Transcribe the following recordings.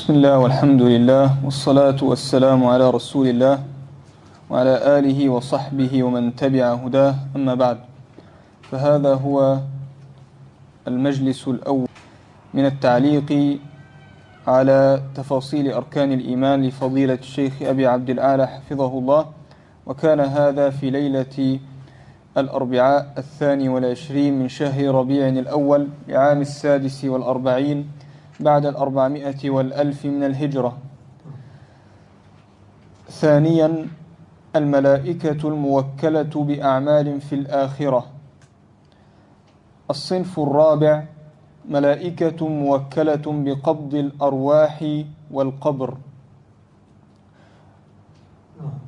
بسم الله والحمد لله والصلاة والسلام على رسول الله وعلى آله وصحبه ومن تبع هداه، أما بعد، فهذا هو المجلس الأول من التعليق على تفاصيل أركان الإيمان لفضيلة الشيخ أبي عبد الأعلى حفظه الله. وكان هذا في ليلة الأربعاء 22 من شهر ربيع الأول لعام 46 بعد 400 من الهجرة. ثانيا، الملائكة الموكلة بأعمال في الآخرة. الصنف الرابع، ملائكة موكلة بقبض الأرواح والقبر.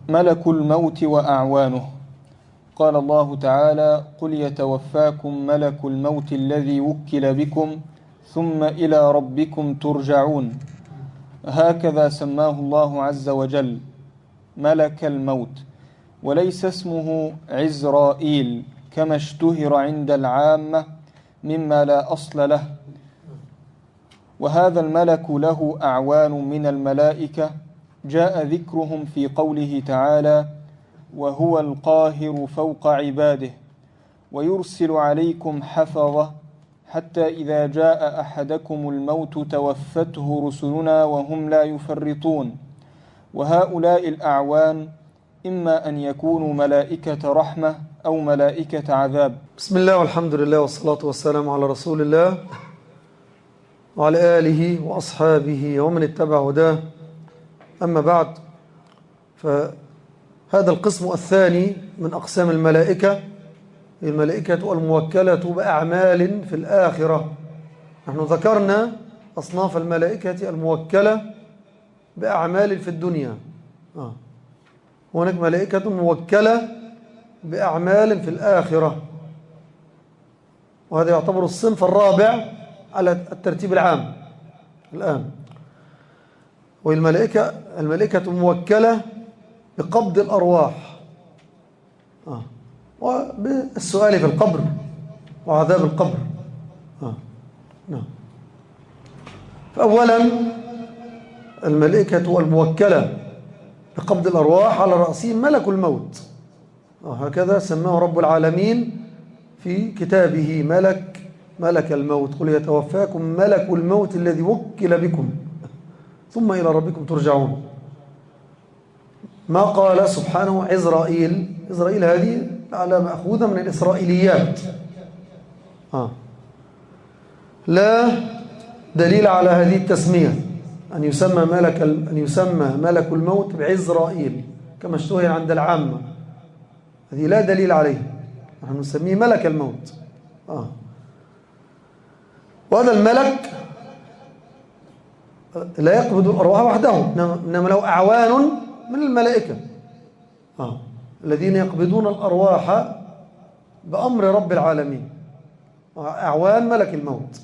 ملك الموت وأعوانه. قال الله تعالى: قل يتوفاكم ملك الموت الذي وكل بكم ثم إلى ربكم ترجعون. هكذا سماه الله عز وجل ملك الموت، وليس اسمه عزرائيل كما اشتهر عند العامة مما لا أصل له. وهذا الملك له أعوان من الملائكة جاء ذكرهم في قوله تعالى: وهو القاهر فوق عباده ويرسل عليكم حفظة حتى إذا جاء أحدكم الموت توفته رسلنا وهم لا يفرطون. وهؤلاء الأعوان إما أن يكونوا ملائكة رحمة أو ملائكة عذاب. بسم الله والحمد لله والصلاة والسلام على رسول الله وعلى آله وأصحابه ومن اتبع هداه، أما بعد، فهذا القسم الثاني من أقسام الملائكة، الملائكة الموكلة بأعمال في الآخرة. نحن ذكرنا أصناف الملائكة الموكلة بأعمال في الدنيا. هناك ملائكة موكلة بأعمال في الآخرة، وهذا يعتبر الصنف الرابع على الترتيب العام الآن. والملائكة الموكلة بقبض الأرواح وبالسؤال في القبر وعذاب القبر. فأولا، الملائكة الموكلة بقبض الأرواح على رأسهم ملك الموت، هكذا سماه رب العالمين في كتابه ملك الموت. قل يتوفاكم ملك الموت الذي وكل بكم ثم إلى ربكم ترجعون. ما قال سبحانه عزرائيل هذه على مأخوذة من الإسرائيليات، لا دليل على هذه التسمية أن يسمى ملك الموت بعزرائيل كما اشتهر عند العامة. هذه لا دليل عليه، نحن نسميه ملك الموت. وهذا الملك لا يقبض الأرواح وحده، إنما له أعوان من الملائكة الذين يقبضون الأرواح بأمر رب العالمين، أعوان ملك الموت.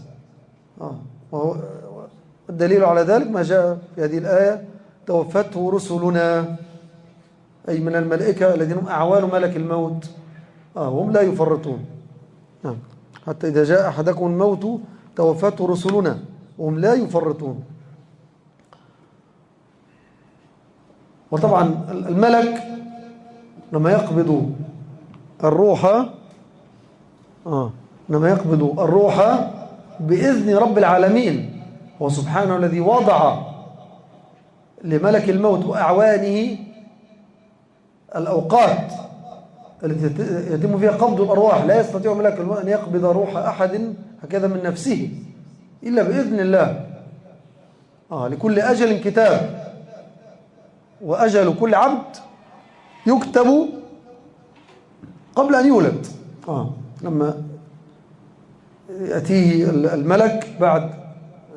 الدليل على ذلك ما جاء في هذه الآية: توفته رسلنا، أي من الملائكة الذين هم أعوان ملك الموت وهم لا يفرطون. حتى إذا جاء أحدكم الموت توفته رسلنا وهم لا يفرطون. وطبعا الملك لما يقبض الروح بإذن رب العالمين. هو سبحانه الذي وضع لملك الموت وأعوانه الأوقات التي يتم فيها قبض الأرواح. لا يستطيع ملك الموت أن يقبض روح أحد هكذا من نفسه إلا بإذن الله. لكل أجل كتاب، وأجل كل عبد يكتب قبل أن يولد. لما يأتيه الملك بعد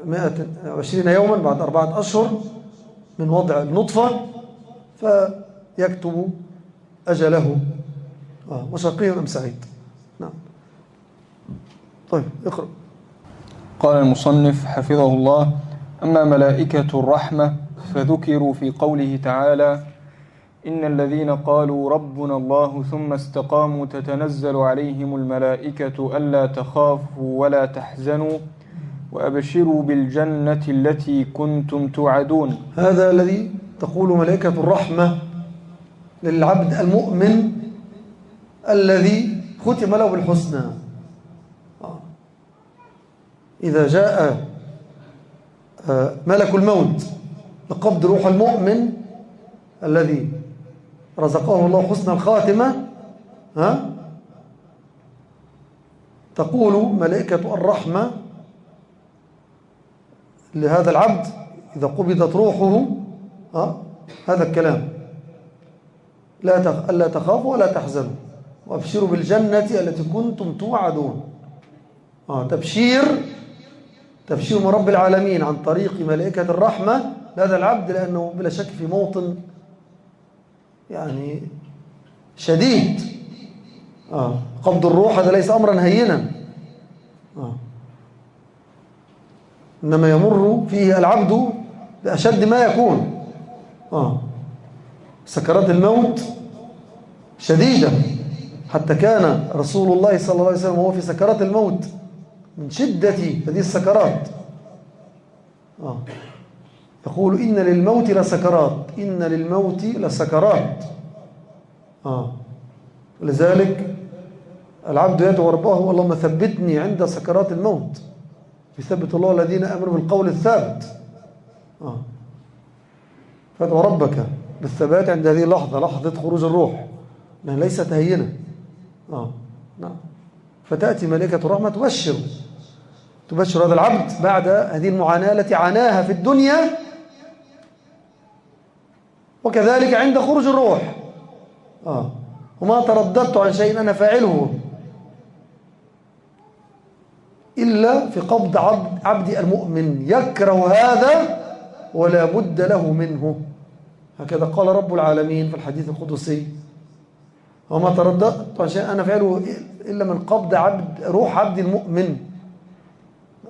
120 يوما، بعد 4 أشهر من وضع النطفة، فيكتب أجله وشقي أم سعيد. نعم. طيب، اقرأ. قال المصنف حفظه الله: أما ملائكة الرحمة فذكروا في قوله تعالى: إن الذين قالوا ربنا الله ثم استقاموا تتنزل عليهم الملائكة ألا تخافوا ولا تحزنوا وأبشروا بالجنة التي كنتم توعدون. هذا الذي تقول ملائكة الرحمة للعبد المؤمن الذي ختم له بالحسنى. إذا جاء ملك الموت لقبض روح المؤمن الذي رزقه الله حسن الخاتمة، تقول ملائكة الرحمة لهذا العبد إذا قبضت روحه هذا الكلام: ألا تخافوا ولا تحزنوا وأبشروا بالجنة التي كنتم توعدون. تبشير من رب العالمين عن طريق ملائكة الرحمة لهذا العبد، لأنه بلا شك في موطن يعني شديد. قبض الروح هذا ليس أمرا هينا، إنما يمر فيه العبد بأشد ما يكون. سكرات الموت شديدة، حتى كان رسول الله صلى الله عليه وسلم وهو في سكرات الموت من شدة هذه السكرات يقول: إن للموت لسكرات، إن للموت لسكرات. ولذلك العبد يدعو ربه: اللهم ثبتني عند سكرات الموت. يثبت الله الذين آمنوا بالقول الثابت. فادعو ربك بالثبات عند هذه اللحظة، لحظة خروج الروح، لأنها ليست هينة. نعم. فتأتي ملائكة الرحمة تبشر هذا العبد بعد هذه المعاناة التي عاناها في الدنيا، وكذلك عند خروج الروح. وما ترددت عن شيء أنا فاعله إلا في قبض عبدي المؤمن، يكره هذا ولا بد له منه. هكذا قال رب العالمين في الحديث القدسي: وما ترددت عن شيء أنا فاعله إلا من قبض روح عبد المؤمن.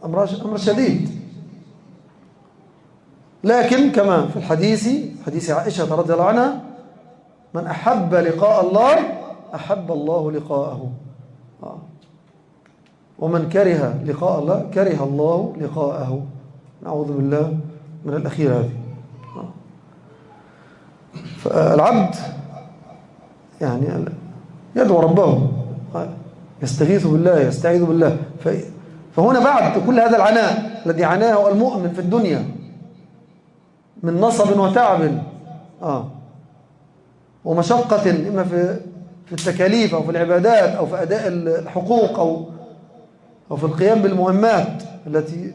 أمر شديد. لكن كما في حديث عائشة رضي الله عنها: من أحب لقاء الله أحب الله لقاءه، ومن كره لقاء الله كره الله لقاءه. نعوذ بالله من الأخير هذه. فالعبد يعني يدعو ربه، يستغيث بالله، يستعيذ بالله. فهنا بعد كل هذا العناء الذي عناه المؤمن في الدنيا من نصب وتعب ومشقة، إما في التكاليف أو في العبادات أو في أداء الحقوق أو في القيام بالمهمات التي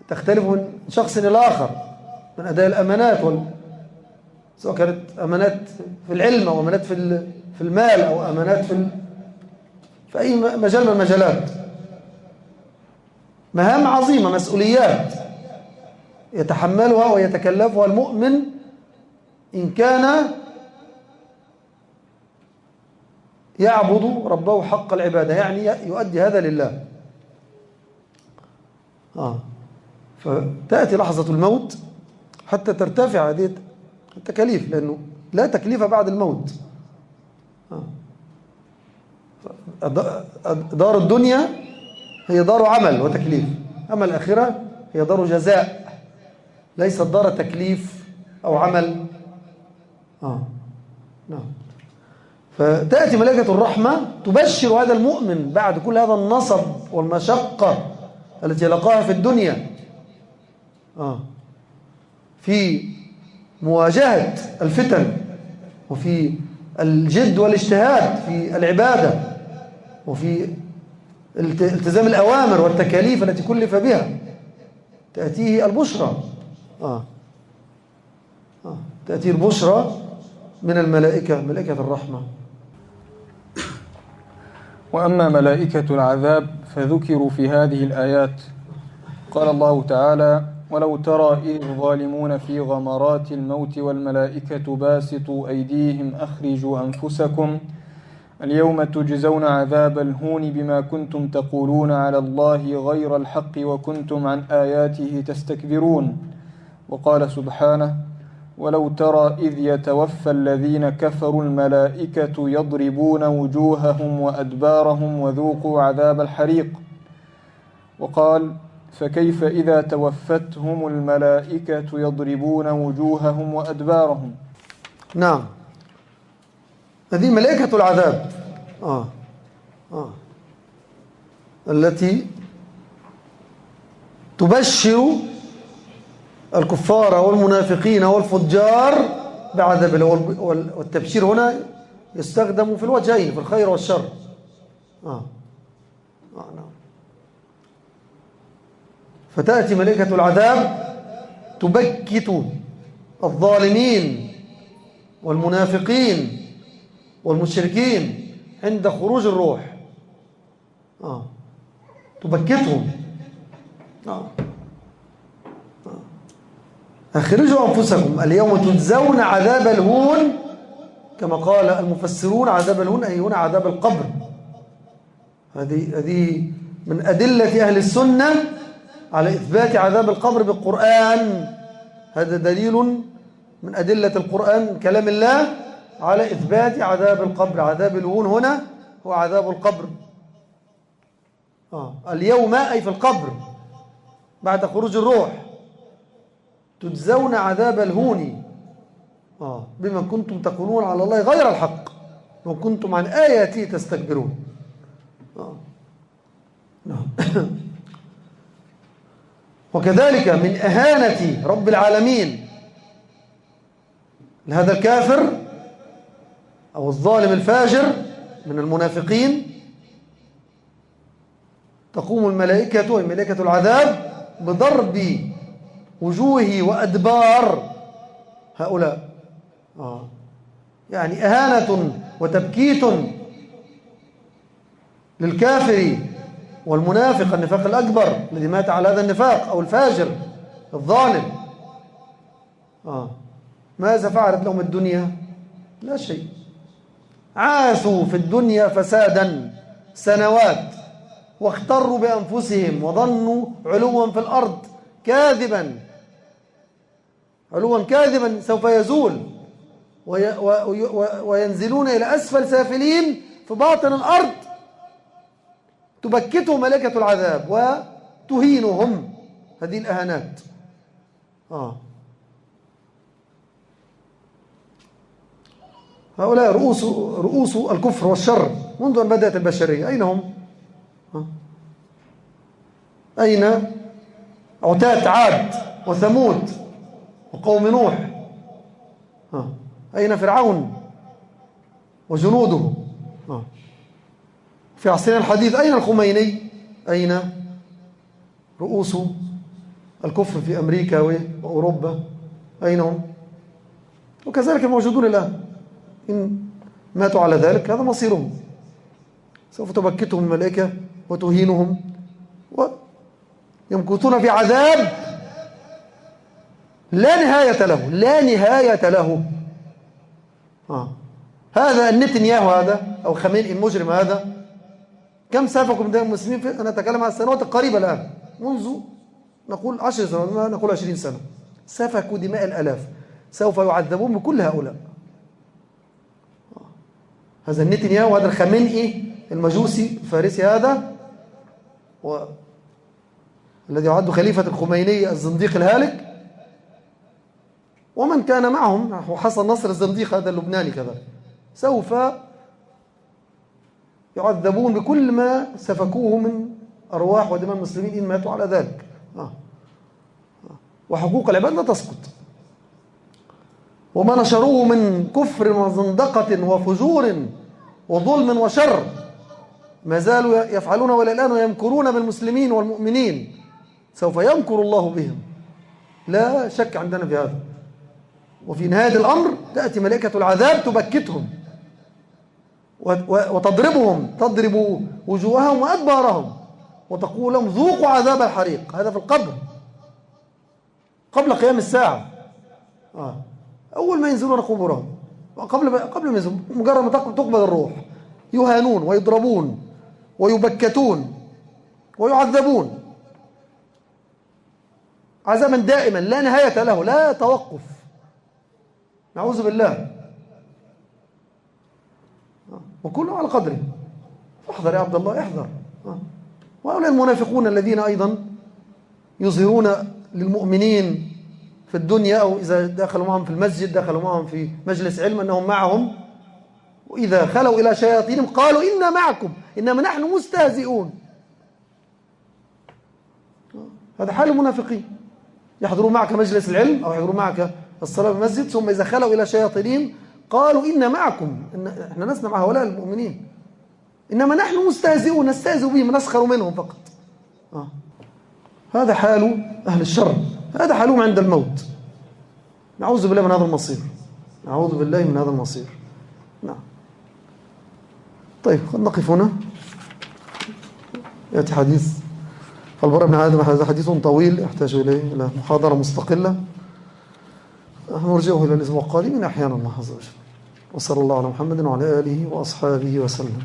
تختلف من شخص إلى آخر، من أداء الأمانات سواء كانت أمانات في العلم أو أمانات في المال أو أمانات في أي مجال من المجالات. مهام عظيمة، مسؤوليات يتحملها ويتكلفها المؤمن إن كان يعبد ربه حق العبادة، يعني يؤدي هذا لله. فتأتي لحظة الموت حتى ترتفع هذه التكاليف، لأنه لا تكليف بعد الموت. دار الدنيا هي دار عمل وتكليف، أما الآخرة هي دار جزاء، ليست دار تكليف أو عمل. نعم. فتأتي ملائكة الرحمة تبشر هذا المؤمن بعد كل هذا النصب والمشقة التي لقاها في الدنيا في مواجهة الفتن، وفي الجد والاجتهاد في العبادة، وفي التزام الأوامر والتكاليف التي كلف بها، تأتيه البشرى. تأتيه البشرى من الملائكة، ملائكة الرحمة. وأما ملائكة العذاب فذكروا في هذه الآيات. قال الله تعالى: ولو ترى إذ الظالمون في غمرات الموت والملائكة باسطوا أيديهم أخرجوا أنفسكم اليوم تجزون عذاب الهون بما كنتم تقولون على الله غير الحق وكنتم عن آياته تستكبرون. وقال سبحانه: ولو ترى إذ يتوفى الذين كفروا الملائكة يضربون وجوههم وأدبارهم وذوقوا عذاب الحريق. وقال: فكيف إذا توفتهم الملائكة يضربون وجوههم وأدبارهم؟ نعم، هذه ملائكة العذاب التي تبشر الكفار والمنافقين والفجار بعذاب الله. والتبشير هنا يستخدم في الوجهين، في الخير والشر. نعم. فتأتي ملائكة العذاب تبكت الظالمين والمنافقين والمشركين عند خروج الروح. تبكتهم. أخرجوا أنفسكم اليوم تجزون عذاب الهون، كما قال المفسرون عذاب الهون أي هنا عذاب القبر. هذه من أدلة أهل السنة على إثبات عذاب القبر بالقرآن. هذا دليل من أدلة القرآن كلام الله على إثبات عذاب القبر. عذاب الهون هنا هو عذاب القبر. اليوم أي في القبر بعد خروج الروح تجزون عذاب الهون بما كنتم تقولون على الله غير الحق وكنتم عن آياته تستكبرون. وكذلك من أهانة رب العالمين لهذا الكافر أو الظالم الفاجر من المنافقين تقوم الملائكة ملائكة العذاب بضرب وجوه وأدبار هؤلاء. يعني أهانة وتبكيت للكافر والمنافق النفاق الأكبر الذي مات على هذا النفاق أو الفاجر الظالم. ماذا فعلت لهم الدنيا؟ لا شيء. عاثوا في الدنيا فسادا سنوات واختروا بأنفسهم وظنوا علوا في الأرض كاذبا، علوا كاذبا سوف يزول وينزلون إلى أسفل سافلين في باطن الأرض. تبكتهم ملائكة العذاب وتهينهم هذه الأهانات. هؤلاء رؤوس الكفر والشر منذ أن بدأت البشرية. أين هم؟ أين عتاة عاد وثمود وقوم نوح؟ أين فرعون وجنوده؟ في عصرنا الحديث أين الخميني؟ أين رؤوس الكفر في أمريكا وأوروبا؟ أين هم؟ وكذلك الموجودون الآن إن ماتوا على ذلك هذا مصيرهم. سوف تبكتهم الملائكة وتهينهم ويمكثون في عذاب لا نهاية له، لا نهاية له. هذا النتنياهو هذا أو خامنئي المجرم هذا كم سافكوا من دم المسلمين؟ أنا أتكلم عن السنوات القريبة الآن، منذ نقول 10 سنوات، ما نقول 20 سنة. سفكوا دماء الآلاف، سوف يعذبون بكل هؤلاء. هذا النتنياهو هذا الخامنئي المجوسي الفارسي هذا الذي يعد خليفة الخميني الزنديق الهالك ومن كان معهم وحسن نصر الزنديق هذا اللبناني كذلك سوف يعذبون بكل ما سفكوه من أرواح ودماء المسلمين إن ماتوا على ذلك. وحقوق العباد لا تسقط. وما نشروه من كفر وزندقة وفجور وظلم وشر ما زالوا يفعلون ولا الآن ويمكرون بالمسلمين والمؤمنين. سوف يمكر الله بهم لا شك عندنا في هذا. وفي نهاية الأمر تأتي ملائكة العذاب تبكتهم وتضربهم، تضرب وجوههم وأدبارهم وتقول لهم ذوقوا عذاب الحريق. هذا في القبر قبل قيام الساعة. أول ما ينزلون قبورهم قبل ما ينزلون مجرد ما تقبل الروح يهانون ويضربون ويبكتون ويعذبون عذابا دائما لا نهاية له، لا توقف. نعوذ بالله. وكله على قدره. احذر يا عبد الله، احذر. وهؤلاء المنافقون الذين أيضا يظهرون للمؤمنين في الدنيا، أو إذا دخلوا معهم في المسجد، دخلوا معهم في مجلس علم، أنهم معهم، وإذا خلوا إلى شياطينهم قالوا إنا معكم إنما نحن مستهزئون. هذا حال المنافقين، يحضروا معك مجلس العلم أو يحضروا معك الصلاة في المسجد، ثم إذا خلوا إلى شياطينهم قالوا إنا معكم، إحنا لسنا مع هؤلاء المؤمنين، إنما نحن مستهزئون، نستهزئ بهم، نسخر منهم فقط. هذا حال أهل الشر، هذا حالهم عند الموت. نعوذ بالله من هذا المصير، نعوذ بالله من هذا المصير. نعم. طيب قد نقف هنا. يأتي حديث البراء بن عازب، هذا حديث طويل يحتاج إلى محاضرة مستقلة، نرجعه إلى الأسبوع القادم إن أحيانا الله عز وجل. وصلى الله على محمد وعلى آله وأصحابه وسلم.